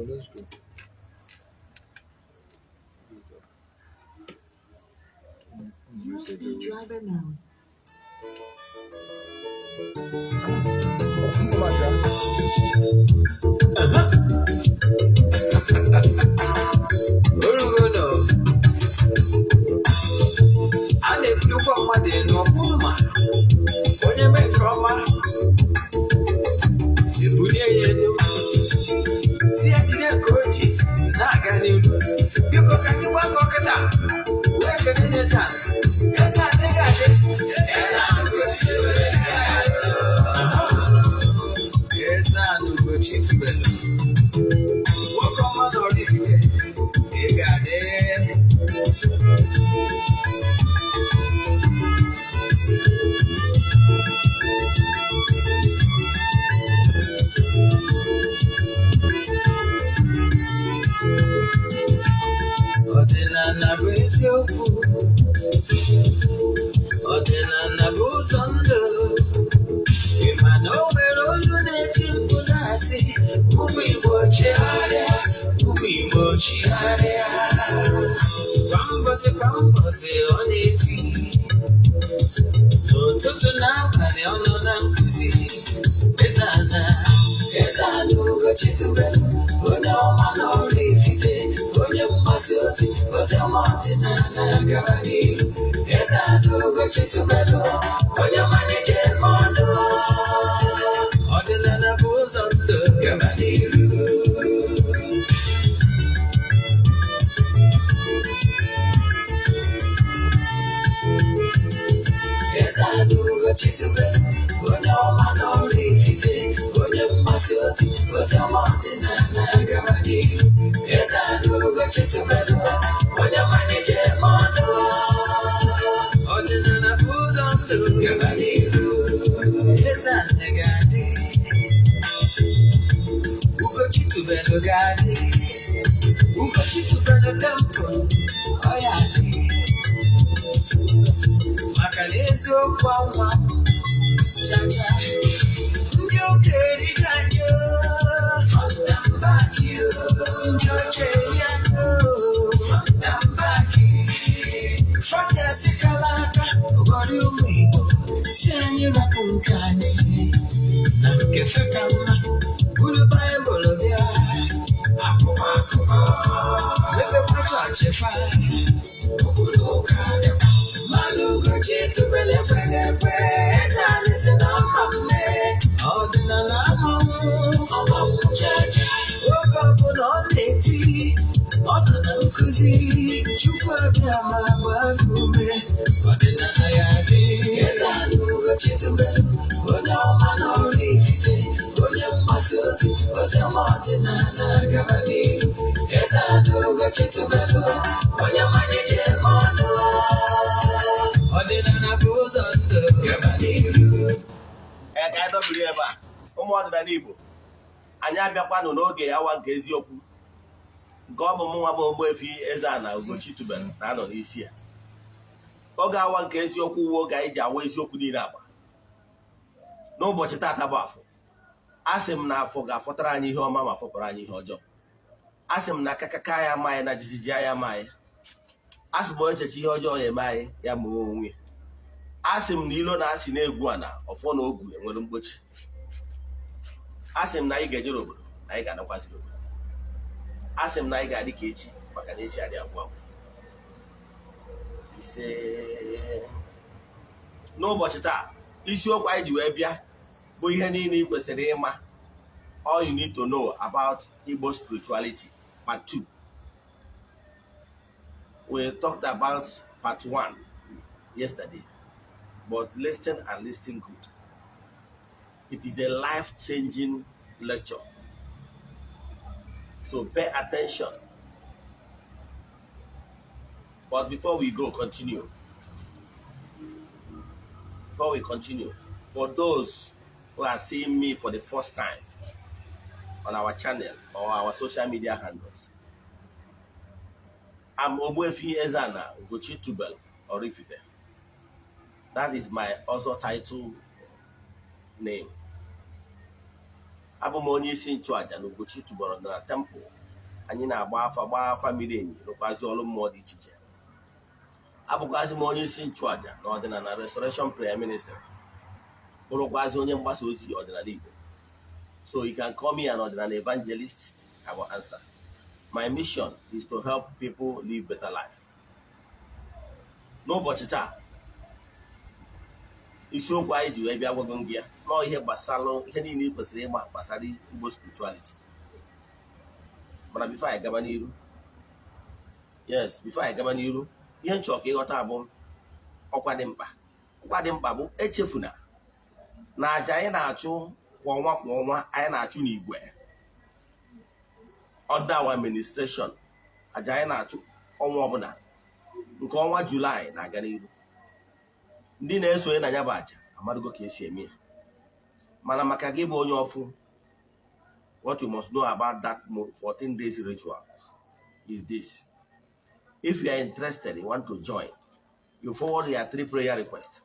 go. Let's go. USB driver mode. Orugono, a na-ebulukwa mmadụ elu ọkpụrụ ma onye mee nke ọma ebulie ya elu, si ya jide nke o ji na-aga n'ihu. Biko ka anyị gbakọ kịta wee kelee eze a. Eze adịghị adị, eze Ugochi. Eze a Ugochi tubelu. Nwoke ọma na Oraifite, ị ga-adị. Ọdịnala bụ eziokwu, ọdịnala bụ ụzọ ndụ. Ị ma na o nwere olu na-eti mkpu na-asị, ụmụ Igbo chigharịa, ụmụ Igbo chigharịa. Kwa mbọsị kwa mbọsị ọ na-eti, n'ụtụtụ na abalị ọ nọ na nkụzi. Eze ana, eze ana Ugochi tubelu, onye ọma na Oraifite, onye mgbasa ozi, ozi ọma ọdịnala gaba n'ihu. Eze ana Ugochi tubelu, onye ọma na-eje eme ọnụ. Ọdịnala bụ ụzọ ndụ gaba n'ihu. Eze ana Ugochi tubelu, onye ọma na Oraifite, onye mgbasa ozi, ozi ọma ọdịnala gaba n'ihu. Eze ana Ugochi tubelu, onye ọma na-eje eme ọnụ. Ọdịnala bụ ụzọ ndụ gaba n'ihu. Eze ana ga-adị, Ugochi tubelu ga-adị, Ugochi tubelu temple, ọ ya adị. Maka na eziokwu anwa chacha, ndị ụka erigo anyị o, front and back o, ndị ọcha eri anyị o, front and back. Fada sikala aka ghọrọ ụmụ Igbo, si anyị rapụ nke anyị na nke fe ka mma, buru Baịbụl bịa akwụkwọ akụkọ, mepekwa chọọchị fa, okpuru ụka bịakwa. Mmanụ Ugochi tubelu ekweghị ekwe, eze anyị si na ọma mme, ọdịnala amanwụ ọmanwụ chacha. Oge ọbụla ọ na-eti, ọ nọ na nkụzi, Chukwu abịa ma gbaa gị ume, ọdịnala ya dị. Eze anyị Ugochi tubelu, onye ọma na Oraifite, onye mgbasa ozi, ozi ọma ọdịnala gaba n'ihu. Eze anyị Ugochi tubelu, onye ọma na-eje eme ọnụ. Ọdịnala bụ ụzọ ndụ gaba n'ihu. Ee, ka anyị dọbiri ebe a. Ụmụ ọdịnala Igbo, anyị abịakwanụ n'oge awa nke eziokwu, nke ọ bụ mụ nwa bụ Ogbuefi Eze-Ana Ugochi tubelu na-anọ n'isi ya. Oge awa nke eziokwu wuo oge anyị ji awa eziokwu niile agba. N'ụbọchị taata bụ afọ, a sị m na afọ ga-afọtara anyị ihe ọma ma fọpụrụ anyị ihe ọjọọ. A sị m na akakaka ya ama anyị na jijiji ya ama anyị. A sị m onye echeche ihe ọjọọ ya eme anyị, ya ma onwe ya. A sị m na ilo na-asị na-egwu ana ọfọ na ogu enwere mgbochi. A sị m na anyị ga-ejere obodo na anyị ga-anakwasị obodo. A sị m na anyị ga-adị ka echi, maka na echi adị agwụ agwụ. Ise. N'ụbọchị taa, isiokwu anyị ji wee bịa bụ ihe niile ị kwesịrị ịma, all you need to know about Igbo spirituality, part 2. We talked about part 1 yesterday, but listen and listen good. It is a life-changing lecture, so pay attention. But before we continue, for those who are seeing me for the first time on our channel or our social media handles, I'm Ogbuefi Eze-Ana Ugochi Tubelu Oraifite. That is my also title name. Abụ m onye isi nchụàjà na Ugochi tubelu na temple. Anyị na-agba afa, gbaa afa miri emi, rụkwazi ọrụ mmụọ dị iche iche. Abụkwazị m onye isi nchụàjà na Ọdịnala Restoration Prayer Ministry, bụrụkwazị onye mgbasa ozi ọdịnala Igbo. So you can call me an ọdịnala evangelist, I will answer. My mission is to help people live better life. N'ụbọchị taa, isiokwu anyị ji wee bịa gwago gị ya nọọ ihe gbasara ihe niile ị kwesịrị ịma gbasara Igbo spirituality. Mana before anyị gaba n'iru, yes, before anyị gaba n'iru, ihe nchọ ka ịghọta bụ ọkwa dị mkpa. Ọkwa dị mkpa bụ echefuna na aja anyị na-achụ kwa ọnwa kwa ọnwa, anyị na-achụ n'igwe under our administration. Aja anyị na-achụ ọnwa ọbụla, nke ọnwa Julaị na-aga n'iru. Ndị na-esonye na ya bụ aja amadugo ka esi eme ya. Mana maka gị bụ onye ọfụ, what you must know about that 14 days ritual is this: if you are interested, you want to join, you forward your three prayer requests,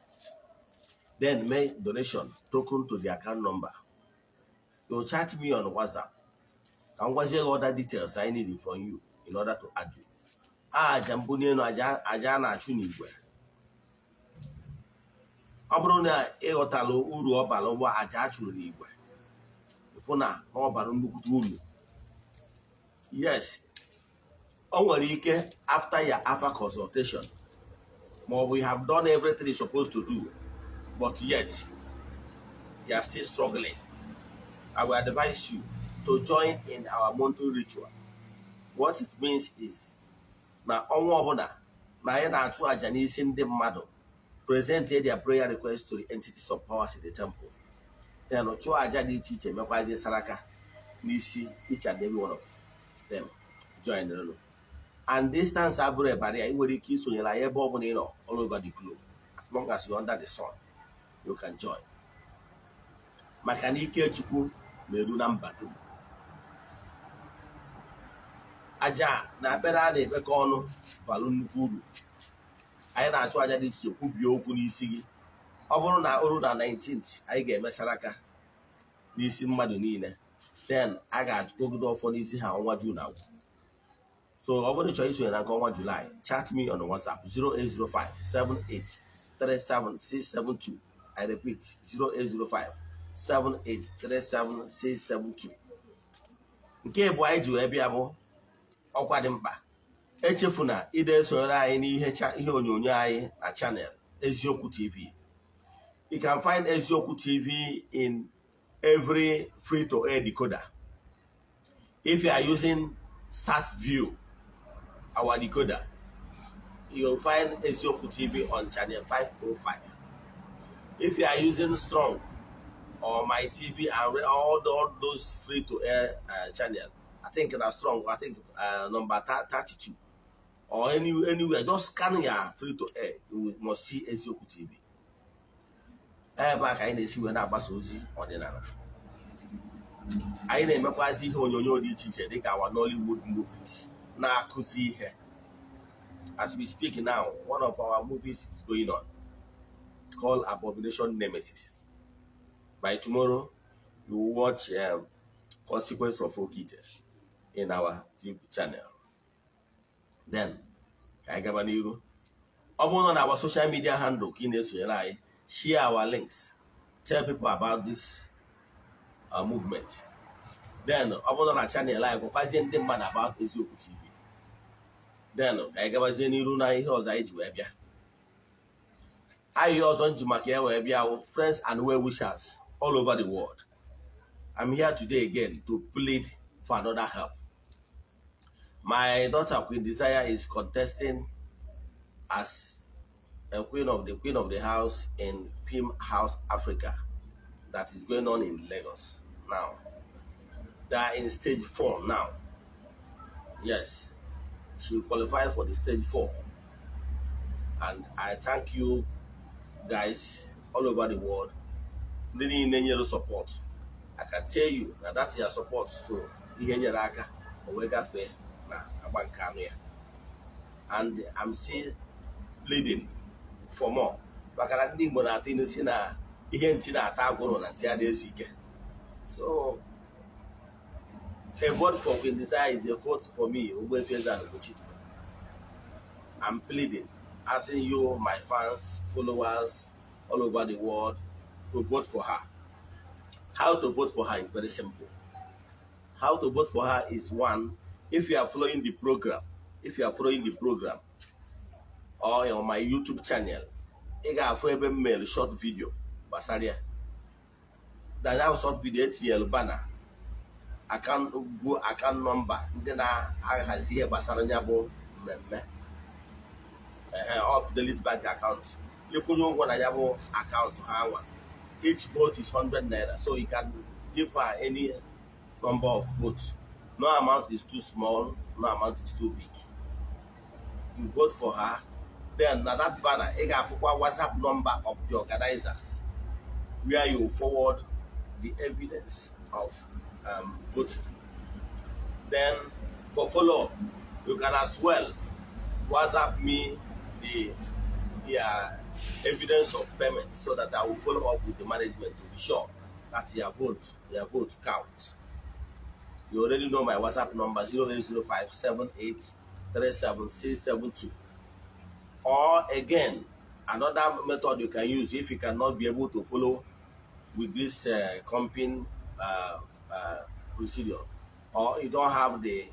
then make donation token to the account number. You chat me on WhatsApp ka m gwazie gị other details I need from you in order to add you. Aja mbunye elu, aja aja a na-achụ n'igwe. Ọ bụrụ na ịghọtala uru ọ bara ụgbọ aja a chụrụ n'igwe, ịfụ na ọ bara nnukwute uru. Yes, o nwere ike after your afa consultation, ma ọ bụ you have done everything you're supposed to do, but yet you are still struggling, I will advise you to join in our monthly ritual. What it means is na ọnwa ọbụla na anyị na-achụ àjà n'isi ndị mmadụ, present their prayer request to the entities of powers in the temple, then chụọ àjà dị iche iche, mekwazie saraka n'isi each and every one of them join. And distance abụrụ barrier. Ị nwere ike isonyere anyị ebe ọ bụla ị nọ all over the globe. As long as you're under the sun, you can join, maka na ike Chukwu na-eru na mba dum. Aja na ekpere a na-ekpekọ ọnụ balụ nnukwu uru. Anyị na-achụ aja dị iche iche, kwubie okwu n'isi gị. Ọ bụrụ na oru na 19th, anyị ga-eme saraka n'isi mmadụ niile, then a ga-achụkọgide ọfọ n'isi ha ọnwa June agwụ. So ọ bụrụ chọrọ isonye na nke ọnwa July, chat me on WhatsApp 0805 78 37672. I repeat, 0805 7837672. Nke bụ anyị ji wee bịa bụ ọkwa dị mkpa. Echefuna ide esonyere anyị n'ihe ihe onyonyo anyị na channel Eziokwu TV. You can find Eziokwu TV in every free to air decoder. If you are using SatView, our decoder, you'll find Eziokwu TV on channel 505. If you are using Strong or My TV and all those free to air channel, I think that's Strong, I think number 32 or anywhere, just scan your free to air, you must see Eziokwu TV. Ebe a ka anyị na-esi wee na-agbasa ozi ọdịnala. Anyị na-emekwazi ihe onyonyo dị iche iche dịka our Nollywood movies na-akụzi ihe. As we speak now, one of our movies is going on called Abomination Nemesis. By tomorrow, you will watch Consequence of Okite in our TV channel. Then ka anyị gaba n'iru. Ọ bụrụ na our social media handle ka ị na-esonyere anyị, share our links, tell people about this movement. Then ọ bụrụ na channel anyị, gwakwazie ndị mmadụ about Eziokwu TV. Then ka anyị gabazie n'iru na ihe ọzọ anyị ji wee bịa. Ahịhịa ọzọ nji maka ya wee bịa wụ friends and well wishers all over the world. I'm here today again to plead for another help. My daughter Queen Desire is contesting as a queen of the house in Film House Africa that is going on in Lagos now. They are in stage 4 now. Yes, she qualified for the stage 4. And I thank you guys all over the world. Ndị niile nyere support. I can tell you that that's your support, so ihe nyere aka o wee gafee na agba nke anụ ya. And I'm still pleading for more, maka na ndị Igbo na-atụ ilu si na ihe ntị na-ata agwụrụ na ntị ya na-ezu ike. So A vote for Queen Desire is a vote for me, Ogbuefi Eze-Ana Ugochi. I'm pleading, asking you, my fans, followers all over the world, to vote for her. How to vote for her is very simple. How to vote for her is, one, if you are following the program, if you are following the program or on my YouTube channel, ị ga-afụ ebe m mere short video gbasara ya. That short video etinyere banner account bụ account number ndị na-ahazi ihe gbasara ya bụ mmemme ehe of Fidelity Bank account. Ịkwụnye ụgwọ na ya bụ account ha nwa. Each vote is 100 naira, so you can give her any number of votes. No amount is too small, no amount is too big. You vote for her. Then na that banner, ị ga-afụkwa WhatsApp number of the organizers where you forward the evidence of voting. Then for follow-up, you can as well WhatsApp me the evidence of payment so that I will follow up with the management to be sure that your vote counts. You already know my WhatsApp number, 0805 7837672. Or again, another method you can use if you cannot be able to follow with this comping procedure, or you don't have the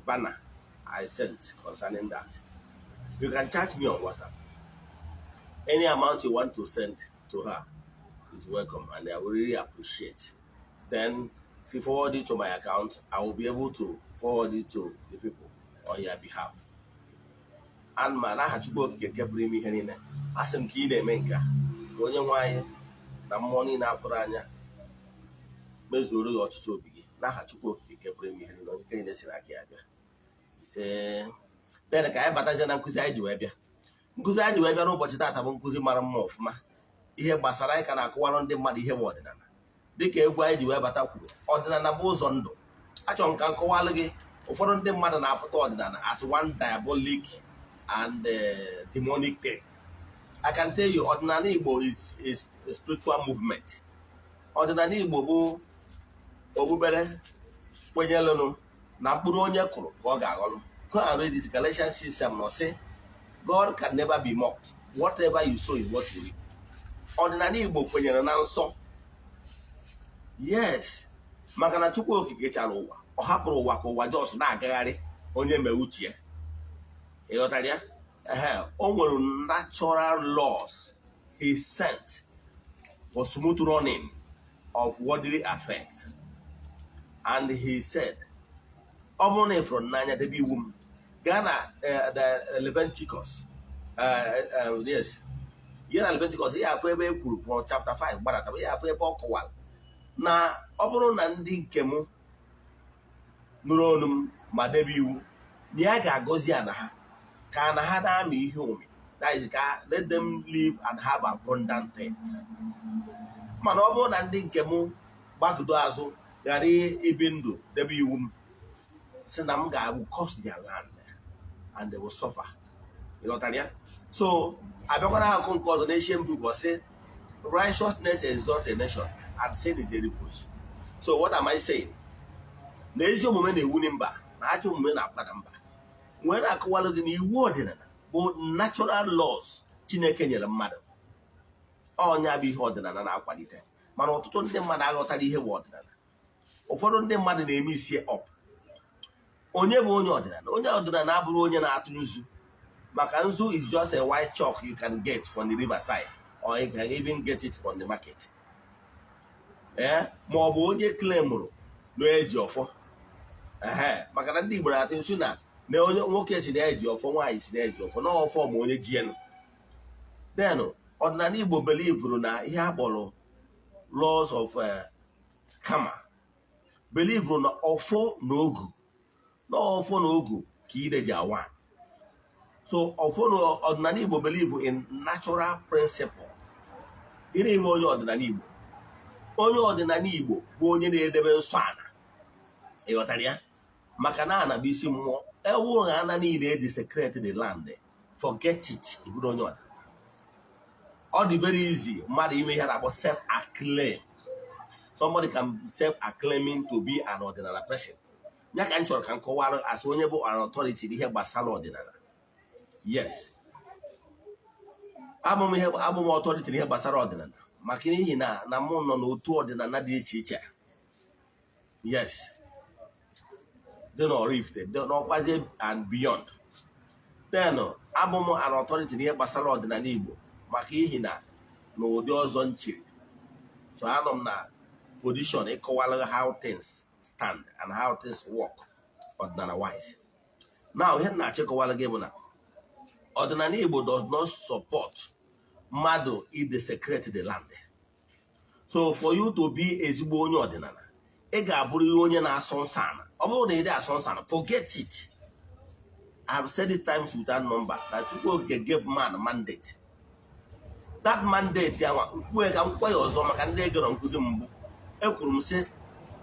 banner I sent concerning that, you can chat me on WhatsApp. Any amount you want to send to her is welcome, and I will really appreciate. Then, if you forward it to my account, I will be able to forward it to the people on your behalf. And ma n'aha Chukwu Okike nke pụrụ ime ihe niile, asị m ka ị na-eme nke a, ka onye nwe anyị na mmụọ niile afụrụ anya mezuoro gị ọchịchị obi gị, n'aha Chukwu Okike nke pụrụ ime ihe niile, onye ike niile si n'aka ya bịa. Ise. Then ka anyị batazie na nkụzi anyị ji wee bịa. Nkụzi anyị ji wee bịa n'ụbọchị taata bụ nkụzi mara mma ọfụma, ihe gbasara anyị ka na-akụwara ndị mmadụ ihe bụ ọdịnala. Dịka egwu anyị ji wee bata kwuru, ọdịnala bụ ụzọ ndụ. Achọrọ m ka m kọwalụ gị, ụfọdụ ndị mmadụ na-afụta ọdịnala as one diabolic and demonic thing. I can tell you, ọdịnala Igbo is a spiritual movement. Ọdịnala Igbo bụ okpukpere kwenyelụnụ na mkpụrụ onye kụrụ ka ọ ga-aghọrọ. Go and read it, Galatians 6:7. Ọ sị, "God can never be mocked. Whatever you sow is what you reap." Ọdịnala Igbo kwenyere na nsọ. Yes, maka na Chukwu Okike chara ụwa, ọ hapụrụ ụwa ka ụwa just na-agagharị onye mee uche ya. Ị ghọtara ya? Ehe, o nwere natural laws he sent for smooth running of worldly affairs, and he said, ọ bụrụ na ị fụrụ n'anya, debe iwu m. Gaa na the Leviticus, yes, ihe na Leviticus, ihe afọ ebe e kwuru from chapter 5 gbadata, ihe afọ ebe ọ kọwara na ọ bụrụ na ndị nke m nụrụ olu m ma debe iwu, na ya ga-agọzi ana ha ka ana ha na-amị ihe ụmị, that is, ka let them live and have abundant things. Mana ọ bụrụ na ndị nke m gbakụdo azụ, ghara ibi ndụ debe iwu m, si na m ga-abụ curse their land and they will suffer. Ị ghọtara ya? So abịakwana akụkụ nke ọzọ na-eche mbụ bụ sị, "Righteousness exalts a nation and sin is a reproach." So what am I saying? Na ezi omume na-ewuli mba, na ajọ omume na-akwada mba. Nwee na-akọwalụ gị na iwu ọdịnala bụ natural laws Chineke nyere mmadụ. Ọnya bụ ihe ọdịnala na-akwalite, mana ọtụtụ ndị mmadụ aghọtara ihe bụ ọdịnala. Ụfọdụ ndị mmadụ na-eme isi up. Onye bụ onye ọdịnala? Onye ọdịnala abụrụ onye na-atụ nzu, maka nzu is just a white chalk you can get from the riverside or you can even get it from the market. Ee, ma ọ bụ onye claimụrụ na-eji ọfọ. Ehe, maka na ndị Igbo na-atụ nsu na onye nwoke si na eji ọfọ, nwaanyị si na eji ọfọ, na ọfọ ma onye ji enu. Then ọdịnala Igbo believeru na ihe a kpọrọ laws of karma, believeru na ọfọ na ogu, na ọfọ na ogu ka ire ji awa. So ọfọ na ọdịnala Igbo believe in natural principle. Gịnị bụ onye ọdịnala Igbo? Onye ọdịnala Igbo bụ onye na-edebe nsọ ana. Ị ghọtara ya? Maka na ana bụ isi mmụọ. Ewu ha ana niile desecrate the land, forget it, ịbụrụ onye ọdịnala. Ọ dị very easy mmadụ ime ihe na-akpọ self acclaim. Somebody can self acclaiming to be an ọdịnala person. Ya ka m chọrọ ka m kọwara as onye bụ an authority n'ihe gbasara ọdịnala. Yes, abụ m ihe, abụ m authority n'ihe gbasara ọdịnala, maka n'ihi na mụ nọ n'otu ọdịnala dị iche iche, yes, dị n'Oraifite, dị n'Ọkwazie and beyond. Then abụ m an authority n'ihe gbasara ọdịnala Igbo, maka ihi na n'ụdị ọzọ nchiri so anọ m na position ịkọwara how things stand and how things work ọdịnala wise. Now, ihe m na-achọ ịkọwara gị bụ na ọdịnala Igbo does not support mmadụ desecrate the land. So for you to be ezigbo onye ọdịnala, ị ga-abụrịrị onye na-asọ nsọ ala. Ọ bụrụ na ị dị asọ nsọ ala, forget it. I have said it times without number that Chukwu Okike gave man mandate. That mandate ya nwa kwue ka m kwa ya ọzọ maka ndị egere nkụzi mbụ. Ekwuru m sị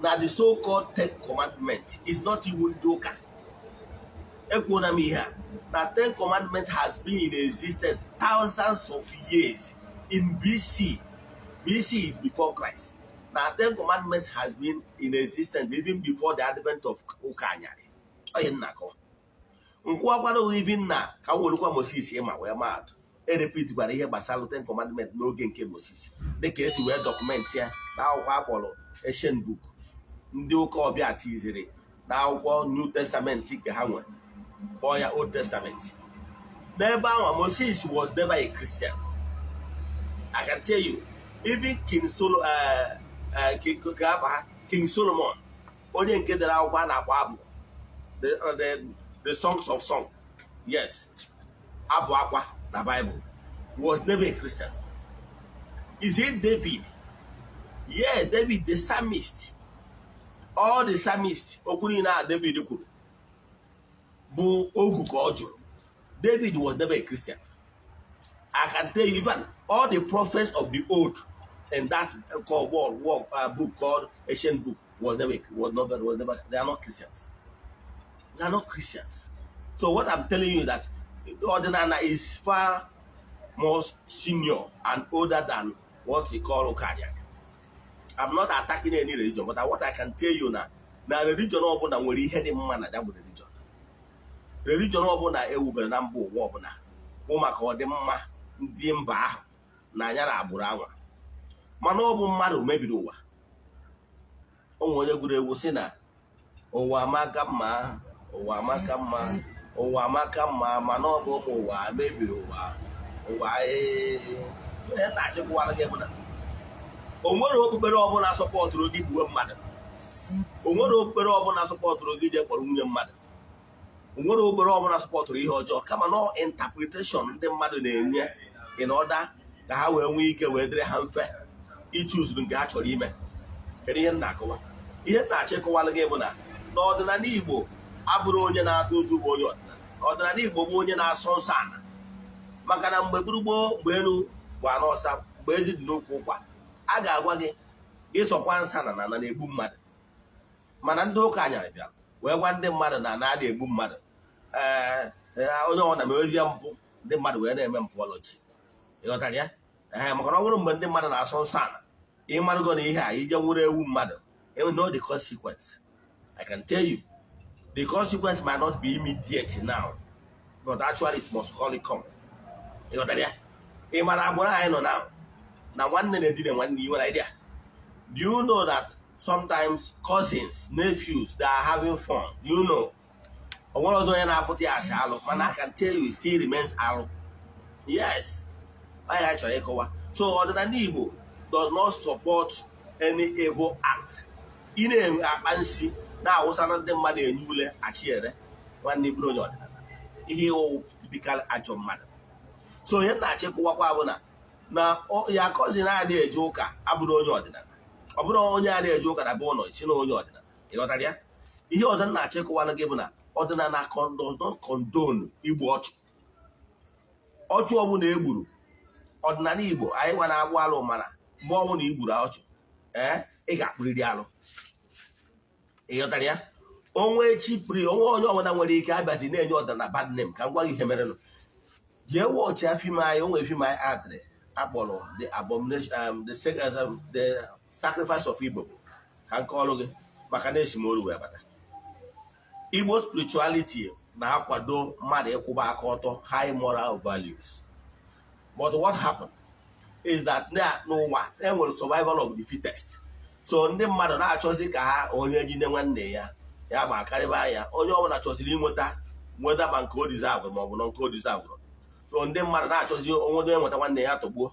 na the so-called Ten Commandment is not iwu ndị ụka. Ekwuola m ihe a na Ten Commandment has been in existence thousands of years in BC. BC is before Christ. Na Ten Commandments has been in existence even before the advent of ụka anyarị. Onye nna akọwa nkwụwakwara even na ka m werukwa Moses ịma wee maa atụ, erepitikwara ihe gbasara Ten Commandment n'oge nke Moses, dịka esi wee document ya na akwụkwọ akpọrọ Ancient Book. Ndị ụka ọbịa tiziri na akwụkwọ New Testament nke ha nwere, kpọọ ya Old Testament. N'ebe ahụ, Moses was never a Christian. I can tell you, even King Solo, King, King Solomon, onye nke dere akwụkwọ a na-akpọ abụ, the Songs of Song, yes, abụ akwa na Bible, was never a Christian. Is it David? Yeah, David the psalmist. All the psalmist, okwu niile a David kwuru bụ ogu ka ọ jụrụ. David was never a Christian. I can tell you, even all the prophets of the old in that called world, book called Ancient Book was never, they are not Christians. They are not Christians. So what I'm telling you, that ọdịnala is far more senior and older than what you call ụka. I'm not attacking any religion, but what I can tell you now, na religion ọbụla nwere ihe dị mma na ya bụ religion. Religion ọbụla ewubere na mba ụwa ọbụla bụ maka ọdịmma ndị mba ahụ na anya na agbụrụ anwa, mana ọ bụ mmadụ mebiri ụwa. O nwere onye gụrụ egwu sị na ụwa amaka mma, ụwa amaka mma, ụwa amaka mma, mana ọ bụ ụmụ ụwa mebiri ụwa. Ụwa ee. So ihe na-achịkwara gị bụ na o nwere okpukpere ọbụla supportụrụ gị gbuwe mmadụ, o nwere okpukpere ọbụla supportụrụ gị jee kpọrọ nwunye mmadụ, o nwere okpukpere ọbụla supportụrụ ihe ọjọọ, kama na interpretation ndị mmadụ na-enye in order ka ha wee nwee ike wee dịrị ha mfe ichuzuru nke ha chọrọ ime. Kedu ihe m na-akọwa? Ihe m na-achọ ịkọwalụ gị bụ na n'ọdịnala Igbo, abụrụ onye na-atụ ụzụ bụ onye ọdịnala. Ọdịnala Igbo bụ onye na-asọ nsọ ala, maka na mgbe gburugburu, mgbe elu bụ anọ ọsa, mgbe ezi dị n'okwu ụkwa, a ga-agwa gị ịsọkwa nsa na na na-egbu mmadụ. Mana ndị ụka anyarị bịara wee gwa ndị mmadụ na na-adị egbu mmadụ. Ee, onye ọbụla mewezie mpụ, ndị mmadụ wee na-eme mpụọlọji. Ịghọtara ya? Ee, maka na ọ bụrụ mgbe ndị mmadụ na-asọ nsọ ala, ịmarụgo na ihe a ije nwụrụ ewu mmadụ, you know the consequence. I can tell you the consequence might not be immediate now, but actually it must surely come. Ịghọtara ya? Ị mara agbụrụ anyị nọ now na nwanne na-edina nwanne. I nwere idea? Do you know that sometimes cousins, nephews, they are having fun? Do you know? O nwere ọzọ onye na-afụta ya asị alụ, mana I can tell you, it still remains alụ. Yes, anyị anyị chọrọ ịkọwa. So ọdịnala Igbo does not support any evil act. Ị na-akpa nsi na-awụsara ndị mmadụ enye ule achiere nwanne, bụrụ onye ọdịnala, ihe iwu typical ajọ mmadụ. So onye na-achọ ịkọwakwa bụ na ya cousin adịghị eje ụka abụrụ onye ọdịnala. Ọ bụrụ onye adịghị eje ụka na be ụlọ si na onye ọdịnala. Ịghọtara ya? Ihe ọzọ m na-achọ ịkọwara gị bụ na ọdịnala does not condone igbu ọchụ. Ọchụ ọbụla e gburu, ọdịnala Igbo anyị nwa na-agbụ alụ, mana mgbe ọbụla i gburu ọchụ, ee, ị ga-akpụrịrị alụ. Ịghọtara ya? Onwe chipri onwe onye ọbụla nwere ike abịazi na-enye ọdịnala bad name. Ka m gwa gị ihe merenụ. Jee watchịa film anyị, onwe film anyị adịrị akpọrọ the abomination, the Sacrifice of Igbo bụ ka nke ọrụ gị maka na esimolu wee bata. Igbo spirituality na-akwado mmadụ ịkwụba aka ọtọ, high moral values. But what happened is that n'ụwa enwere survival of the fittest. So ndị mmadụ na-achọzi ka ha onye jide nwanne ya, ya ma karịba ya. Onye ọbụla chọziri inweta nweta, ma nke o deserve ma ọ bụ na nke o deserve. So ndị mmadụ na-achọzi onwe enweta nwanne ya tọgbuo.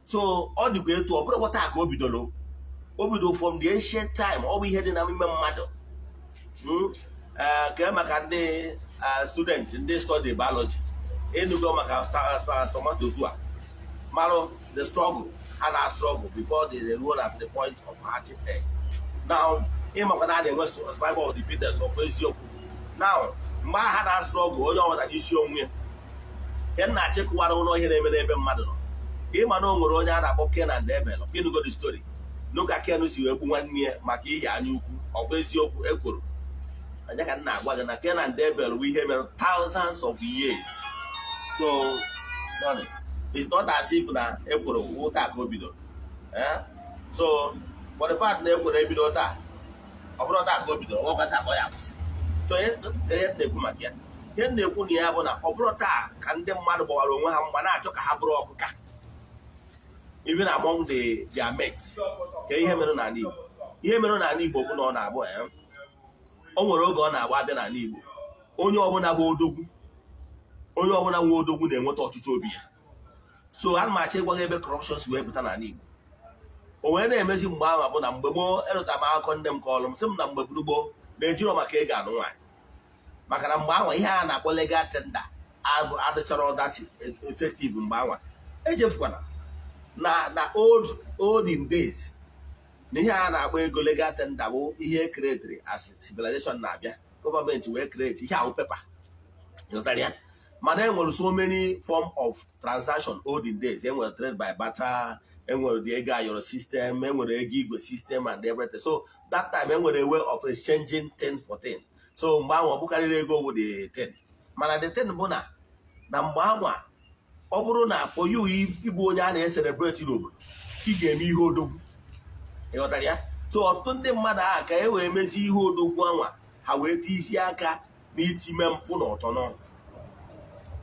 So ọ dịkwa etu ọ bụrụkwa taa ka o bidoro. O bidoro from the ancient time. Ọ bụ ihe dị na ime mmadụ. Kee maka ndị student, ndị study biology, enugo maka spermatozoa, marụ the struggle ha na struggle before they ruo na the point of hatching egg. Now, ịmakwa na a na-enwe survival of the fittest. Ọ bụ eziokwu. Now, mgbe ha na struggle, onye ọbụla n'isi onwe ya. Nke m na-achịkụwara ụlọ, ihe na-eme n'ebe mmadụ nọ, ịma na o nwere onye a na-akpọ Cain and Abel. Ịnụgo the story n'ụka Ken si wee gbu nwanne ya maka ihi anya ukwu. Ọ bụ eziokwu ekworo anya ka m na-agwa gị na Cain and Abel bụ ihe mere thousands of years. So sorry, it's not as if na ekworo wụ taa ka o bidoro. Eh? So for the fact na ekworo ebido taa, ọ bụrụ taa ka o bidoro, ọgwa taa ka ọ ya akwụsị. So ihe m na-ekwu maka ya, ihe m na-ekwu na ya bụ na ọ bụrụ taa ka ndị mmadụ gbawara onwe ha mgba na-achọ ka ha bụrụ ọkụka, even among their mates. Ka ihe mere n'ala Igbo, ihe mere n'ala Igbo bụ na ọ na-abụ ya, o nwere oge ọ na-agba abịa n'ala Igbo, onye ọbụla bụ odogwu, onye ọbụla nwe odogwu na-enweta ọchịchị obi ya. So ana m achọ ịgwa gị ebe corruption si wee pụta n'ala Igbo. O wee na-emezi mgbe ahụ bụ na mgbe gboo, erụta m akụkọ nne m kọọrọ m, sị m na mgbe gburu gboo na-ejiro maka ego anụ nwaanyị, maka na mgbe ahụ ihe a na-akpọ legal tender adịchara ọdachi effective mgbe ahụ. Echefukwana na olden days na ihe a na-akpọ ego legal tender bụ ihe createri as civilization na-abịa. Gọọmenti wee create ihe ahụ, paper, ịghọtara ya? Mana e nwere so many form of transaction olden days. E nwere trade by barter, enwere the ego ayọrọ system, enwere ego igwe system and everything. So that time enwere a way of exchanging thing for thing. So mgbe ahụ ọ bụkarịrị ego bụ the thing. Mana the thing bụ na mgbe ahụ, ọ bụrụ na for you ịbụ onye a na-ecelebrate n'obodo, ị ga-eme ihe odogwu, ịghọtara ya? So ọtụtụ ndị mmadụ ahụ, ka e wee mezie ihe odogwu anwa, ha wee tizie aka n'itime mpụ na ụtọ n'ọnụ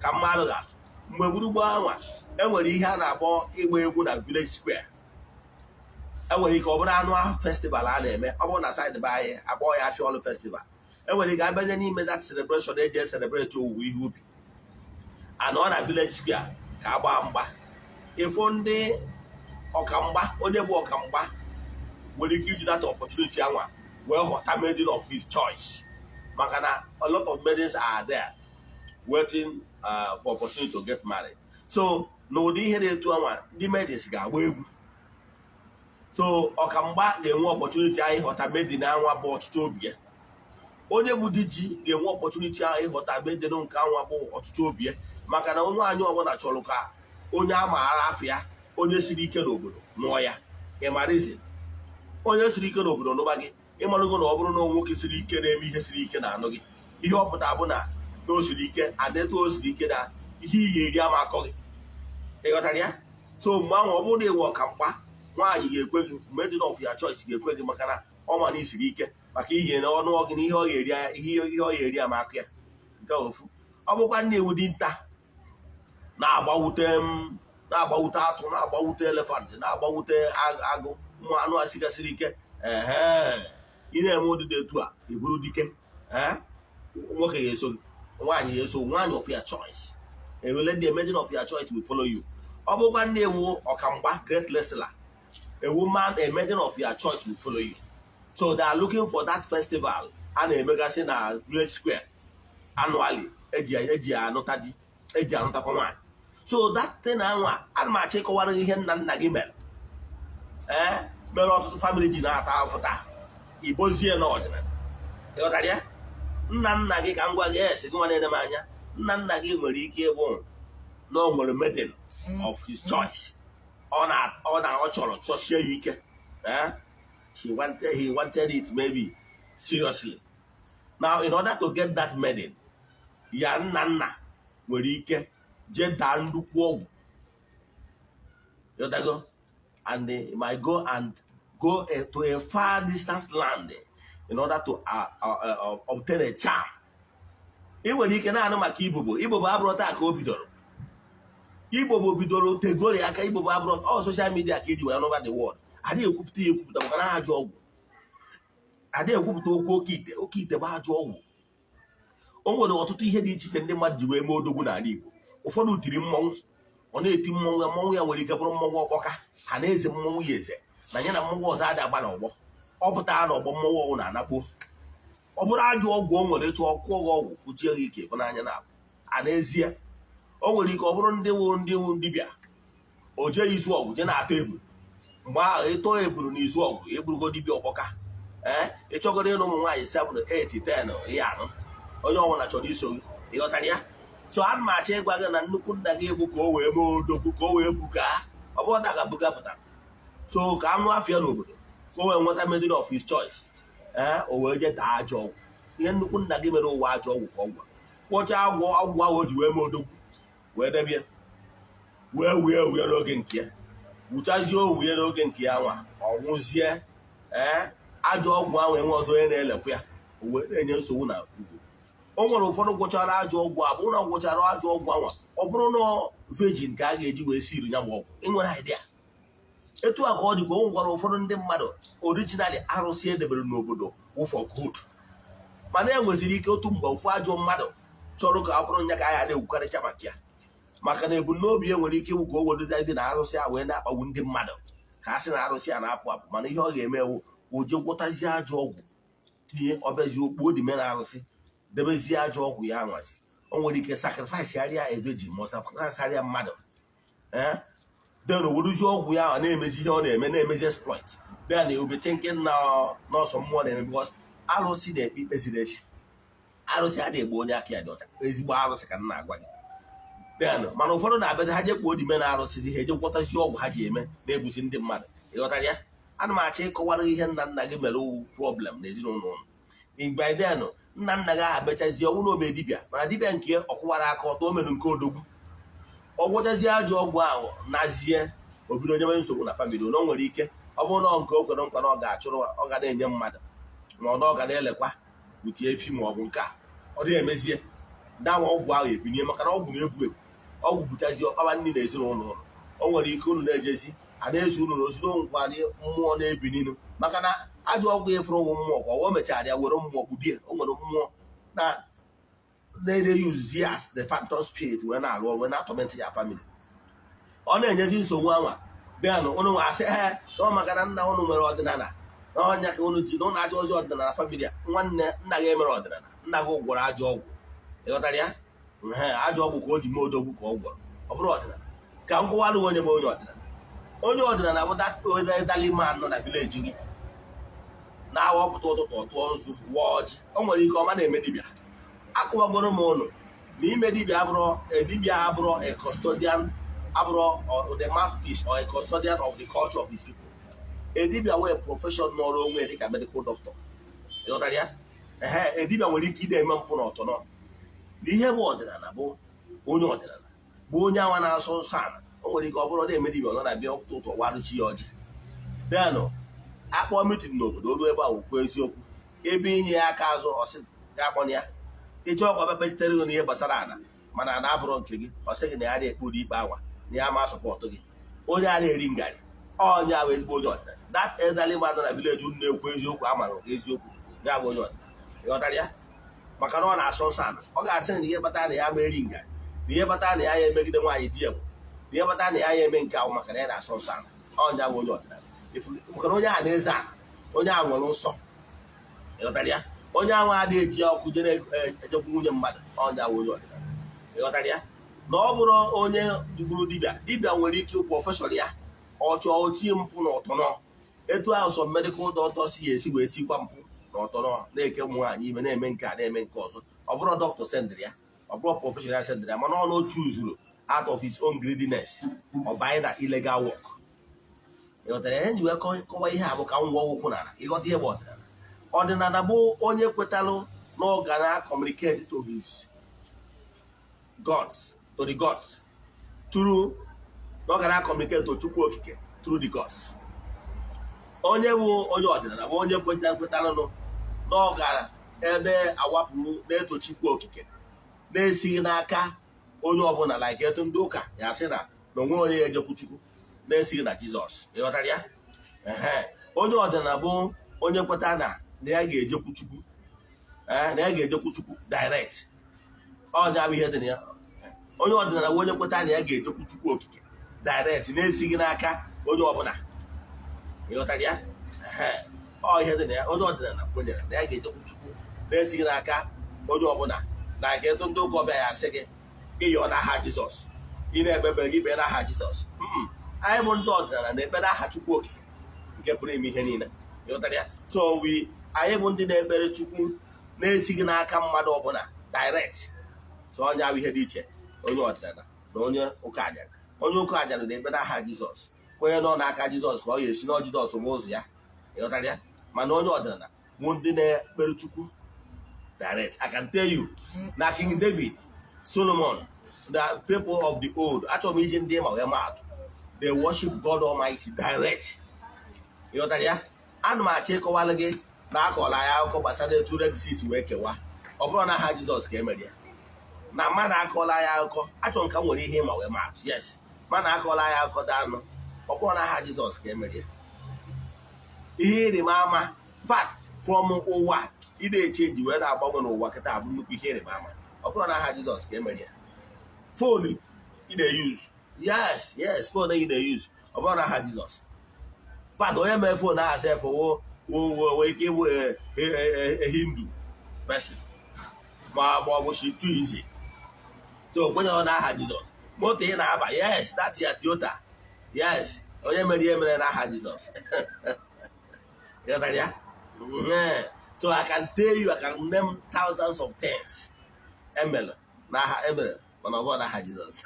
ka mmadụ ga. Mgbe gburugburu anwa, enwere ihe a na-akpọ ịgba egwu na village square. Enwere ike ọ bụrụ anụ ahụ festival a na-eme, ọ bụrụ na side be anyị, akpọ ya Afịa Ọlụ Festival. Enwere ike abịanye n'ime that celebration eji celebrate owuwe ihe ubi, anọ na village square ka agba mgba. Ịfụ ndị ọkamgba, onye bụ ọkamgba nwere ike iji that opportunity anwa wee ghọta maiden of his choice, maka na a lot of maidens are there waiting for opportunity to get married. So n'ụdị ihe na-etu anwa, ndị maidens ga-agba egwu. So ọkamgba ga-enwe opportunity ahụ ịghọta maiden anwa bụ ọchịchọ obi ya. Onye bụ di ji ga-enwe opportunity ahụ ịghọta maiden nke anwa bụ ọchịchọ obi ya, maka na nwaanyị ọbụla chọrọ ka onye a maara afọ ya, onye siri ike n'obodo nụọ ya. Ịmarizi onye siri ike n'obodo nụba gị, ịmarụgo na ọ bụrụ na nwoke siri ike na-eme ihe siri ike na anụ gị, ihe ọ pụta bụ na o siri ike adịtụ, o siri ike na ihe iyi eri ama akọ gị, ịghọtara ya? So mgbe ahụ, ọ bụrụ na ịwụ ọkamgba, nwaanyị ga-ekwe gị, maiden of your choice ga-ekwe gị, maka na ọ ma na isiri ike, maka ihe na ọnụ gị na ihe ọ ga-eri, ihe ọ ga-eri ama akụ ya. Nke ofu. Ọ bụkwa nne ewu dinta na-agbawute m, na-agbawute atụ, na-agbawute elephant, na-agbawute agụ, ụmụ anụ a sigasịrị ike. Ehe, ị na-eme ụdịdị etu a, ị bụrụ dike. Ee, nwoke ga-eso gị, nwaanyị ga-eso, nwaanyị of your choice. Ewele the maiden of your choice will follow you. Ọ bụkwa nne ewu ọkamgba, great wrestler, a woman, a maiden of your choice will follow you. So they are looking for that festival a na-emegasị na village square annually, eji anụta di, eji anụtakwa nwaanyị. So that thing anwa, ana m achọ ịkọwara gị ihe nna nna gị mere, ee, mere ọtụtụ family ji na-ata afụ taa. Igbozie na ọdịnala, ịghọtara ya? Nna nna gị, ka m gwa gị, esi gị nwa na-ene m anya, nna nna gị nwere ike ịbụ na o nwere maiden of his choice ọ na ọ chọrọ, chọsie ya ike. Eh? She wanted, he wanted it maybe seriously. Now, in order to get that maiden, ya nna nna nwere ike jee daa nnukwu ọgwụ, ịghọtago? And they might go and Go to a far distant land in order to obtain a charm. Ị nwere ike na-anụ maka ibobo. Ibobo abụrụ taa ka o bidoro. Ibobo bidoro tegori aka. Ibobo abụrụ ọ social media ka eji wee nụba the word. Adịghị ekwupụta ya ekwupụta maka na ajọ ọgwụ. Adịghị ekwupụta okwu oke ite. Oke ite bụ ajọ ọgwụ. O nwere ọtụtụ ihe dị iche iche ndị mmadụ ji wee mee odogwu n'ala Igbo. Ụfọdụ tiri mmọnwụ, ọ na-eti mmọnwụ ya. Mmọnwụ ya nwere ike bụrụ mmọnwụ ọkpọka ha na-eze mmọnwụ ya eze na ya na mmọnwụ ọzọ adị agba n'ọgbọ. Ọ pụtara n'ọgbọ, mmọnwụ ọwụ na-anakpuo. Ọ bụrụ ajọ ọgwụ o nwere, ịchọ ọkụọ gị ọgwụ kwuchie gị ike bụ n'anya na a. N'ezie, o nwere ike ọ bụrụ ndị wụ dibịa, o jee izu ọgwụ, jee na-ata ebu. Mgbe ahụ ịtọ eburu na izu ọgwụ, eburugo dibịa ọkpọka. Ee, ịchọgoro ịnụ ụmụ nwaanyị 7, 8, 10, ihe anụ onye ọbụla chọrọ iso gị. Ịghọtara ya? So ana m achọ ịgwa gị na nnukwu nna gị egbu ka o wee mee odogwu, ka o wee buga. Ọ bụrụ na ga buga pụtara so ka anụ afịa n'obodo, ka o wee nweta maiden of his choice. Ee, o wee jee daa ajọ ọgwụ. Ihe nnukwu nna gị mere ụwa, ajọ ọgwụ ka ọ gwara kwọchaa agwọ. Ọgwụ ahụ o ji wee mee odogwu, wee debie, wee wee wee n'oge nke ya, wuchazie owu ya n'oge nke ya nwa, ọ nwụzie. Ee, ajọ ọgwụ ahụ enwe ọzọ onye na-elekwa ya, o wee na-enye nsogbu na ugwu. O nwere ụfọdụ gwụchara ajọ ọgwụ a, bụrụ na ọ gwụchara ajọ ọgwụ anwa, ọ bụrụ na virgin ka a ga-eji wee siri ya bụ ọgwụ. Ị nwere idea etu a ka ọ dịkwa? O nwekwara ụfọdụ ndị mmadụ, originally arụsị edebere n'obodo wụ for good, mana e nweziri ike otu mgbe ofu ajọ mmadụ chọrọ ka ọ bụrụ nya ka anyị na-ekwukarịcha maka ya, maka na ebumnobi ya nwere ike ịwụ ka o were bi na arụsị a wee na-akpagbu ndị mmadụ, ka a sị na arụsị a na-apụ apụ. Mana ihe ọ ga-eme ewu, o je gwọtazie ajọ ọgwụ tinye, ọbịazie okpuo dị na arụsị, debezie ajọ ọgwụ ya. Anwazi o nwere ike sacrifice arịa ebeji ma ọ sacrifice arịa mmadụ. Ee, then oweruzie ọgwụ ya ahụ na-emezi ihe ọ na-eme, na-emezi exploit. Then you be thinking na nọọsụ mmụọ na-eme, because arụsị na-ekpe ikpe ziri ezi. Arụsị adịghị egbu onye aka ya dị ọcha, ezigbo arụsị ka m na-agwa gị. Then mana ụfọdụ na-abịazi, ha jee kpuo dime na arụsị, ha eje gwọtazi ọgwụ ha ji eme na-egbusi ndị mmadụ. Ịghọtara ya? Ana m achọ ịkọwara ihe nna nna gị mere wu problem n'ezinụlọ ụnụ. Igbe denụ nna nna gị ahụ bechazie ọnwụ na ome dibịa, mana dibịa nke ọkwụwara aka ọtọ, o mere nke odogwu. Ọ gwọchazie ajọ ọgwụ ahụ nazie, obido nyewe nsogbu na family. Na o nwere ike ọ bụrụ na nke o kwere nkwa na ọ ga-achụrụ, ọ ga na-enye mmadụ, ma ọ na ọ ga na-elekwa butie efi ma ọ bụ nke a, ọ dịghị emezie dawa ọgwụ ahụ ebinie, maka na ọgwụ na-ebu ebu. Ọgwụ buchazie, ọkpawa nri na ezinụlọ ụlọ. O nwere ike unu na-ejezi a na-ezu unu n'ozi na onwekwara mmụọ na-ebininu, maka na ajọ ọgwụ ịfụrụ ụmụ mmụọ ka ọ mechara ya were mmụọ kpubie. O nwere mmụọ na na-ere use as the phantom spirit wee na-arụ ọrụ, wee na-atorment ya family. Ọ na-enyezi nsogbu anwa. Bịanụ ụnụ nwa asị ee na ọ maka na nna ụnụ nwere ọdịnala na ọnya ka ụnụ ji na ụnụ ajọ ozi ọdịnala family a. Nwanne, nna gị emere ọdịnala, nna gị gwọrọ ajọ ọgwụ. Ịghọtara ya? Ee, ajọ ọgwụ ka o ji mee odogwu ka ọ gwọrọ, ọ bụrụ ọdịnala. Ka m kọwara onye bụ onye ọdịnala. Onye ọdịnala bụ elderly man nọ na village gị na-awọpụta ụtụtụ, tụọ nzu, wụọ ọjị. O nwere ike ọma na-eme dibịa. Akụwagoro m ụnụ na ime dibịa abụrụ dibịa, abụrụ a custodian, abụrụ the mouthpiece or a custodian of the culture of his people. A dibịa wee profession nọrọ onwe ya dịka medical doctor. Ịghọtara ya? Ehe, a dibịa nwere ike ide eme mpụ na ọtọnọ na ihe bụ ọdịnala. Bụ onye ọdịnala bụ onye anwa na-asọ nsọ ala. O nwere ike ọ bụrụ na-eme dibịa, ọ nọ na-abịa ụtụtụ warụchi ya ọjị, denụ akpọọ meeting n'obodo, olu ebe a wụkwa eziokwu ebe inye ya aka azụ, ọsị ya akpọna ya. Ịchọ ọkwa kpechitere gị n'ihe gbasara ala, mana ana abụrụ nke gị, ọ sị gị na ya na-ekpe ụdị ikpe anwa, na ya ma support gị. Onye a na-eri ngarị, onye ahụ ezigbo onye ọdịnala, that elderly man nọ na village unu na-ekwu eziokwu, amara eziokwu ya bụ onye ọdịnala. Ịghọtara ya? Maka na ọ na-asọ nsọ ala. Ọ ga-asị na ihe kpatara na ya ma eri ngarị, na ihe kpatara na ya ya emegide nwaanyị di ya bụ na ihe kpatara na ya ya eme nke ahụ, maka na ya na-asọ nsọ ala. Onye ahụ onye ọdịnala, maka na onye a na-eze ala, onye a nwere nsọ. Ịghọtara ya? Onye ahụ adịghị eji ọkụ jere ejekwu nwunye mmadụ. Onye ahụ onye ọdịnala. Ịghọtara ya? Na ọ bụrụ onye gburu dibịa, dibịa nwere ike profession ya, ọ chọọ otie mpụ na ọtọnọ etu ahụ. Sọ medical doctor si ya esi wee tikwa mpụ na ọtọnọ, na-eke ụmụ nwaanyị ime, na-eme nke a, na-eme nke ọzọ. Ọ bụrụ dọkịta sendịrị ya, ọ bụrụ profession ya sendịrị ya, mana ọ na chuzuru out of his own greediness, ọ banye na illegal work. Ịghọtara ihe nji wee kọwa ihe a bụ ka m gwụọ ụkwụ n'ala, ịghọta ihe bụ ọdịnala. Ọdịnala bụ onye kwetalụ na ọ ga na communicate to his gods, to the gods through, na ọ ga na communicate to Chukwu Okike through the gods. Onye bụ onye ọdịnala bụ onye kwetalụnụ na ọ gara ebe awapụrụ na-eto Chukwu Okike na-esighị n'aka onye ọbụla, like etu ndị ụka ya sị na onwe onye ya ejekwu Chukwu na-esighị na Jizọs. Ịghọtara ya? Ehe. Onye ọdịnala bụ onye kweta na ya ga-ejekwu Chukwu, na ya ga-ejekwu Chukwu direct. Ọnya bụ ihe dị na ya. Onye ọdịnala bụ onye kweta na ya ga-ejekwu Chukwu Okike direct na-esighị n'aka onye ọbụla. Ịghọtara ya? Ehe. Ọ ihe dị na ya. Onye ọdịnala kwenyere na ya ga-ejekwu Chukwu na-esighị n'aka onye ọbụla, na nke etu ndị ụka ọbịa ya asị gị ịyọ n'aha Jizọs, ị na-ekpe ekpere gị kpee n'aha Jizọs. Anyị bụ ndị ọdịnala na-ekpe n'aha Chukwu Okike nke pụrụ ime ihe niile. Ịghọtara ya? So we, anyị bụ ndị na-ekpere Chukwu na-esighị n'aka mmadụ ọbụla direct. So onye ahụ, ihe dị iche onye ọdịnala na onye ụka ajarị: onye ụka ajarị na-ekpe n'aha Jizọs, kwenye nọ n'aka Jizọs ka ọ ga-esi na Jizọs bụ ụzọ ya. Ịghọtara ya? Mana onye ọdịnala bụ ndị na-ekpere Chukwu direct. I can tell you na King David, Solomon, the people of the old, achọrọ m iji ndị ma wee maatụ, they worship God Almighty direct. Ịghọtara ya? Ana m achọ ịkọwalụ gị na akọọla ya akụkọ gbasara etu Red Sea si wee kewa. Ọ bụrụ na aha Jizọs ka emere ya, na mmadụ akọọla ya akụkọ. Achọrọ m ka m nwere ihe ịma wee maatụ. Yes, mmadụ akọọla ya akụkọ danụ. Ọ bụrụ na aha Jizọs ka emere ya, ihe ịrịba ama fact from ụwa ị na-eche ji wee na-agbanwe n'ụwa kịta abụ nnukwu ihe ịrịba ama. Ọ bụrụ na aha Jizọs ka emere ya. Phone ị na-e use, yes, phone ị na-e use, ọ bụrụ na aha Jizọs fad. Onye mere phone ahụ sef wo wo ike ịbụ a Hindu person ma ọ bụ Shintoism. So kwenyere n'aha Jizọs. Moto ị na-aba, yes, that's ya Toyota, yes, onye mere ihe mere n'aha Jizọs. Ịghọtara ya? So I can tell you, I can name thousands of things emere n'aha emere, mana ọ bụrụ n'aha Jizọs.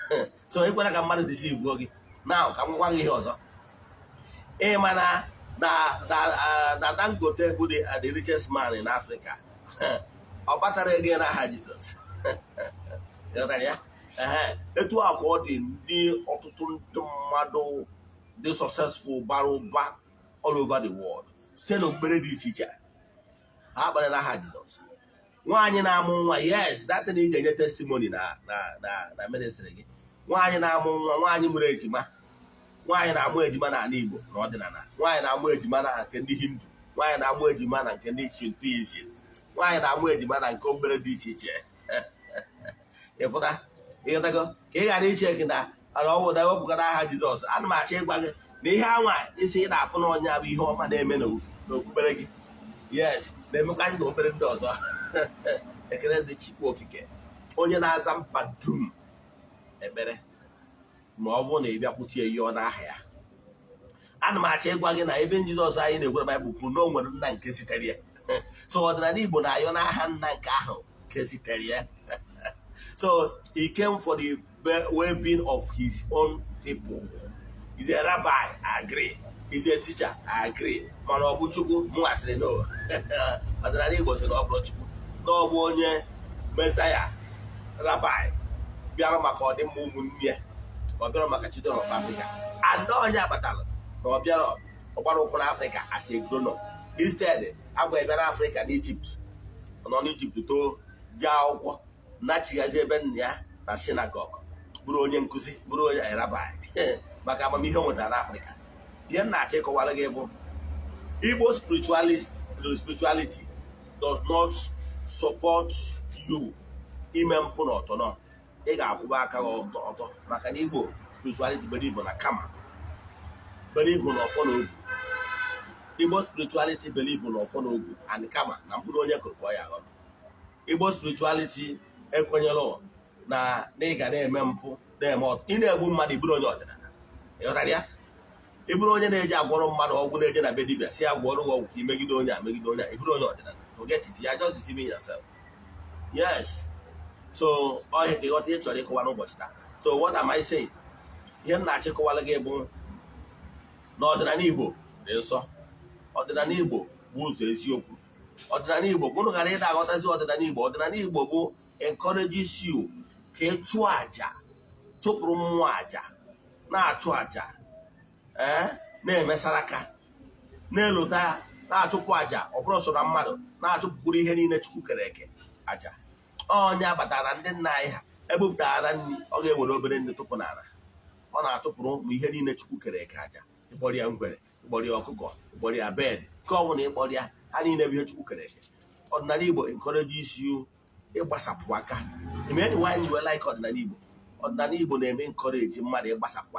So ekwela ka mmadụ deceive gị. Now ka m gwa gị ihe ọzọ. Ị ma na Dangote bụ the richest man in Africa, ọ kpatara ego n'aha Jizọs. Ịghọtara ya? Etu a ka ọ dị ndị ọtụtụ ndị mmadụ dị successful, bara ụba all over the world, site n'okpukpere dị iche iche ha kpara n'aha Jizọs. Nwaanyị na-amụ nwa, yes, that thing iji enye testimony na ministry gị. Nwaanyị na-amụ nwa, nwaanyị mụrụ ejima, nwaanyị na-amụ ejima n'ala Igbo na ọdịnala, nwaanyị na-amụ ejima na nke ndị Hindu, nwaanyị na-amụ ejima na nke ndị Shintoism, nwaanyị na-amụ ejima na nke obere dị iche iche. Ịfụta? Ịghọtago? Ka ị ghara iche gị na ala ọnwụ na ewepụgara aha Jizọs. Ana m achọ ịgwa gị na ihe anwa isi ị na-afụ n'ọnya bụ ihe ọma na-eme n'okpukpere gị, yes, na-emekwa anyị na okpukpere ndị ọzọ. Ekele dị Chukwu Okike, onye na-aza mkpa dum ekpere ma ọ bụrụ na ị bịakwutie ihe ọ n'aha ya. Ana m achọ ịgwa gị na ebe Jizọs anyị na-ekwu na Baịbụl kwuru na o nwere nna nke zitere ya. So ọdịnala Igbo na-ayọ n'aha nna nke ahụ nke zitere ya. So he came for the well-being of his own people. He's a rabbi, I agree. He's a teacher, I agree. Mana ọ bụ Chukwu? Mụ asịrị no. Ọdịnala Igbo sị na ọ bụrụ Chukwu, na ọ bụ onye Mesaya rabbi bịara maka ọdịmma ụmụnne ya. Ọ bịara maka children of Africa, and onye akpatara na ọ bịara ọgbara ụkwụ n'Africa as a grown up. Instead, agwa bịa n'Africa na Egypt. Ọ nọ n'Egypt too, jee akwụkwọ, nachighazi ebe nna ya na synagogue, bụrụ onye nkụzi, bụrụ onye rabbi, maka amamihe o nwetara n'Africa. Ihe m na-achọ ịkọwara gị bụ Igbo spiritualist spirituality does not support you ime mpụ na ọtọ. Ị ga-akwụba aka gị ọtọ ọtọ, maka na Igbo spirituality believe na karma, believe na ọfọ na ogu. Igbo spirituality believe na ọfọ na ogu and karma, na mkpụrụ onye kụrụ ka ọ ya aghọrọ. Igbo spirituality ekwenyere na ị ga na-eme mpụ, na-eme ọtọ, ị na-egbu mmadụ. Ịbụrụ onye ọdịnala, ịghọtara ya? Ị bụrụ onye na-eji agwọrọ mmadụ ọgwụ, na-eje na be dibịa si agwọrọ gị ọgwụ ka imegide onye a, megide onye a, ị bụrụ onye ọdịnala, forget it. You are just deceiving yourself. Yes. So ọhịa ka ịghọta ihe chọrọ ịkọwa n'ụbọchị taa. So what am I saying? Ihe m na-achọ ịkọwara gị bụ na ọdịnala Igbo dị nsọ. Ọdịnala Igbo bụ ụzọ eziokwu. Ọdịnala Igbo, ka unu ghara ịda aghọtazi ọdịnala Igbo, ọdịnala Igbo bụ encourages you ka ị chụọ àjà, chụpụrụ mmụọ àjà, na-achụ àjà, ee, na-emesara aka. Na-elota ya, na-achụpụ àjà. Ọ bụrụ so na mmadụ na-achụpụkwuru ihe niile Chukwu kere eke àjà. Onye abatara ndị nna anyị ha ebupụtara nri, ọ ga-ewere obere nri tụpụ n'ala. Ọ na-atụpụrụ ụmụ ihe niile Chukwu kere eke àjà. Ịkpọrọ ya ngwere, ịkpọrọ ya ọkụkọ, ịkpọrọ ya bed, nke ọ bụla ịkpọrọ ya, ha niile bụ ihe Chukwu kere eke. Ọdịnala Igbo encourages you ịgbasapụ aka. Ime nwaanyị wee like ọdịnala Igbo. Ọdịnala Igbo na-eme encourage mmadụ ịgbasapụ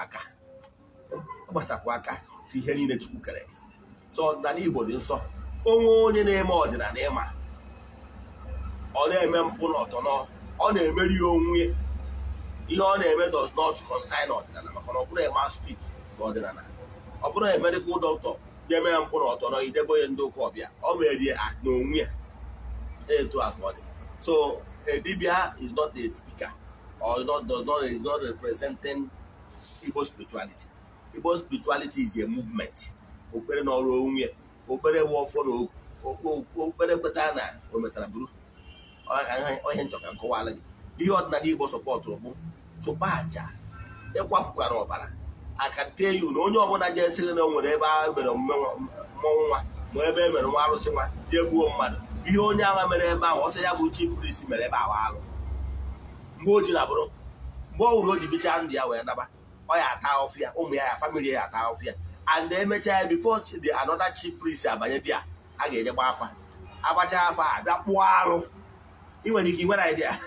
aka to ihe niile Chukwu kere eke. So ọdịnala Igbo dị nsọ. Onwe onye na-eme ọdịnala, ịma ọ na-eme mpụ na ọtọnọ, ọ na-emeri onwe ya. Ihe ọ na-eme does not concern ọdịnala, maka na ọ bụrụ ema speak na ọdịnala, ọ bụrụ a medical doctor ga-eme ya mpụ na ọtọnọ, idebe onye ndị ụka ọbịa, ọ merie n'onwe ya. Etu a ka ọ dị. So a dibia is not a speaker or not, does not, is not representing Igbo spirituality. Igbo spirituality is a movement. Okpere na ọrụ onwe ya, okpere wụ ọfọ na okpere kwetara na o metara buru ihe nchọ ka nkọwala gị. Ihe ọdịnala Igbo supportụrụ bụ chụpa àjà, ịkwafukwara ọbara aka tee ya na onye ọbụla je-esighị na o nwere ebe a mere omume mmọnwụ nwa, ma ebe e mere nwa arụsị nwa, jee gbuo mmadụ, ihe onye agha mere ebe ahụ, ọsọ ya bụ chief priest mere ebe ahụ alụ. Mgbe o ji na bụrụ mgbe ọ wụrụ o ji bichaa ndụ ya wee naba, ọ ya ata ọfịa, ụmụ ya, ya family ya ata ọfịa. And emechaa ya, before the another chief priest abanye di a, a ga-eje gba afa, agbacha afa, abịa kpụọ alụ. Ị nwere ike inwere idea,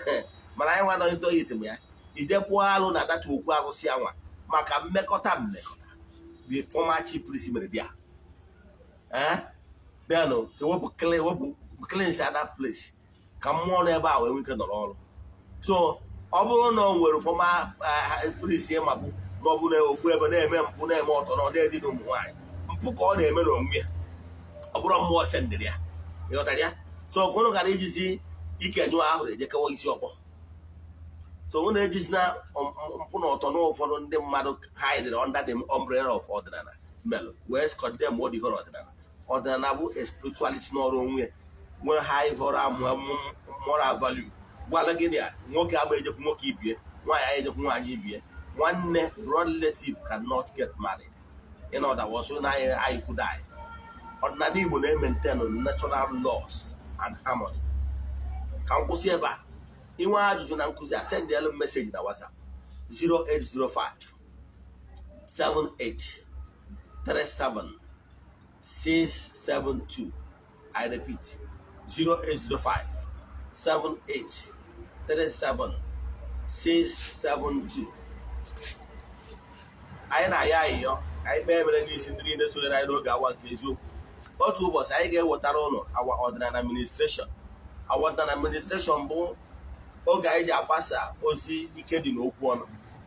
mana anyị nwa nọ it m ya ide kpụọ alụ na data okwu arụsị anwa maka mmekọta the former chief priest mere di a. Eh, then ka wepụ cleanse that place, ka mmụọ nọ ebe a wee nwee ike nọrọ ọrụ. So ọ bụrụ na o nwere former priest ịmabụ na ọ bụ na ofu ebe na-eme mpụ, na-eme ọtọ na ọ na-edina ụmụ nwaanyị, mpụ ka ọ na-eme n'onwe ya, ọ bụrụ mmụọ sendịrị ya. Ịghọtara ya? So ka ụnụ gara ijizi ike nyụọ ahụ ejekawa isi ọkpọ. So ụnụ ejizina mpụ na ọtọ na ụfọdụ ndị mmadụ hidere under the umbrella of ọdịnala melụ wee condemn what the whole ọdịnala. Ọdịnala bụ a spirituality n'ọrụ onwe ya, nwere high moral value. Gwala gịnị a, nwoke agba ejekwu nwoke ibie, nwaanyị anyị ejekwu nwaanyị ibie, nwanne, blood relative cannot get married. In other words, na anyị anyị kwudo anyị. Ọdịnala Igbo na-emaintain natural laws and harmony. Ka m kwụsị ebe a. Inwe ajụjụ na nkụzi a, sendịalụ m message na WhatsApp 0805 78 37 672. I repeat, 0805 78 37 672. Anyị na-ayọ ayịyọ ka anyị kpee ekpere n'isi ndị niile sonyere anyị n'oge awa nke eziokwu. Otu ụbọchị anyị ga-ewetara ụnụ awa ọdịnala administration. Awa ọdịnala administration bụ oge anyị ji agbasa ozi ike dị n'okwu ọnụ,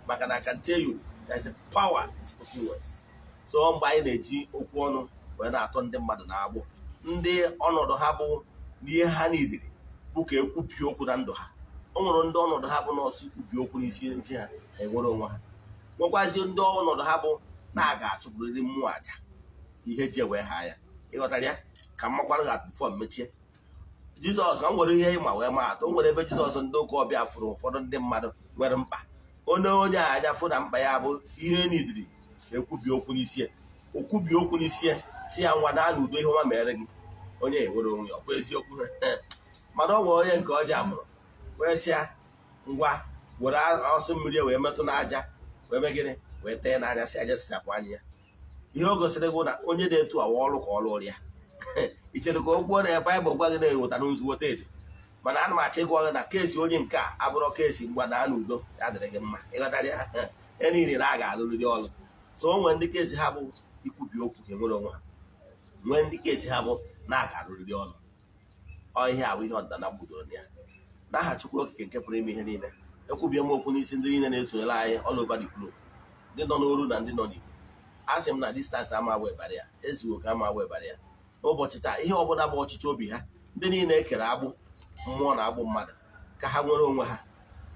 maka na I can tell you there is a power in spoken words. So mgbe anyị na-eji okwu ọnụ wee na-atọ ndị mmadụ na-agbụ, ndị ọnọdụ ha bụ n'ihe ha niile bụ ka ekwubi okwu na ndụ ha. O nwere ndị ọnọdụ ha bụ nọọsụ ikwubi okwu n'isi ntị ha enwere onwe ha, nwekwazi ndị ọnọdụ ha bụ na a ga-achụpụrịrị mmụọ aja ihe ji wee ha ya. Ịghọtara ya? Ka m makwara gị before mechie. Jizọs, ka m nwere ihe ịma wee maa atụ. O nwere ebe Jizọs, ndị ụka ọbịa fụrụ ụfọdụ ndị mmadụ nwere mkpa. Onye onye a anya fụ na mkpa ya bụ ihe nidiri ekwubi okwu n'isi ya, okwubi okwu n'isi ya, si ya, "Nwa, naa n'udo, ihe ọma mere gị." Onye ewere onwe ya. Ọ bụ eziokwu, mana ọ nwere onye nke ọjọọ mụrụ wee sị ya, "Ngwa, were ọsọ mmiri wee metụ n'aja, wee mee gịnị, wee tee n'anya," si aja sachapụ anya ya. Ihe o gosiri gị na onye dị etu awa ọrụ ka ọ lụrụ ya. I chere ka o kwuo na Baịbụl gwa gị na-ewetara nzu weta edo? Mana ana m achọ ịgwa gị na case onye nke a abụrọ case ngwa na n'udo ya dịrị gị mma. Ịghọtara ya? Ya niile na a ga-alụrịrị ọrụ. So o nwere ndị case ha bụ ikwubi okwu ka enwere onwe ha, nwee ndị case ha bụ na a ga-alụrịrị ọrụ. Ọ ihe a bụ ihe ọdịnala gbudoro na ya. N'aha Chukwu Okike nke pụrụ ime ihe niile, ekwubie m okwu n'isi ndị niile na-esonyere anyị all over the globe, ndị nọ n'oru na ndị nọ n'Igbo. A sị m na distance ama agba ịbara ya, ezughị oke ama agba ịbara ya. N'ụbọchị taa, ihe ọbụla bụ ọchịchị obi ha, ndị niile ekere agbụ mmụọ na agbụ mmadụ, ka ha nwere onwe ha.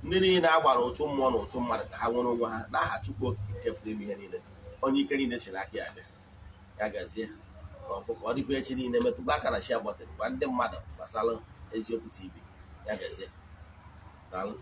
Ndị niile a gbara ụchụ mmụọ na ụchụ mmadụ, ka ha nwere onwe ha, n'aha Chukwu Okike nke pụrụ ime ihe niile, onye ike niile si n'aka ya bịa. Ya gazie ka ọfụ ka ọ dịkwa echi niile. Metụkwa aka na share button, gwa ndị mmadụ gbasara Eziokwu TV. Ya gazie, daalụ.